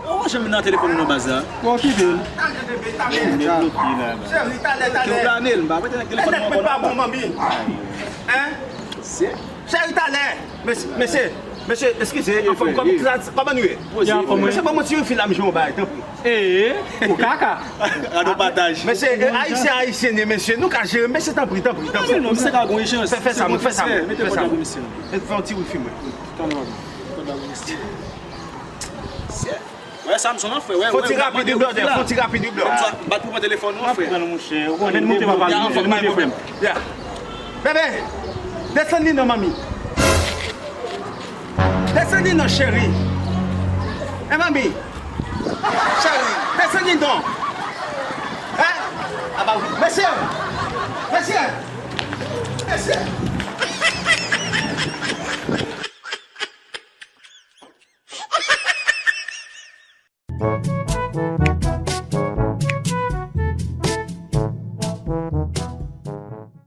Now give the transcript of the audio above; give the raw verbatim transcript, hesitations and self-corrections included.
Ou janm nan telefòn nan baz la. Bon, kite l. Cheri, talè, talè. Ke w plane l, m pa prete nèg telefòn nan ankò non. Nèg pa bon, manmi. Hein? Cheri, talè. Mesye, mesye, mesye, eskize, anfòm, kòman nou ye? Mesye, ban mwen ti refill la, m jwe yon bagay, tanpri. Ee, ou kaka. Gade yon pataj. Mesye, ayisyen, ayisyen, mesye, nou ka jere, mesye, tanpri, tanpri, tanpri. Fè, fè sa, mwen, fè sa, mwen, fè sa, mwen. Fè yon ti refill, mwen. Tann, tann, tann, tann. Wè, Samson, an, frè, wè. Fon ti rapid, wi, brother, fon ti rapid, wi, brother. Bat pou pran telefòn ou, frè. Pran, monchè. Ou konnen nou te pa pale, monchè, nou te frè. Bebe, desann li non, manmi. Desann li non, cheri. E manmi. Cheri, desann li non. Hein? Aba, mesye. Mesye. Mesye.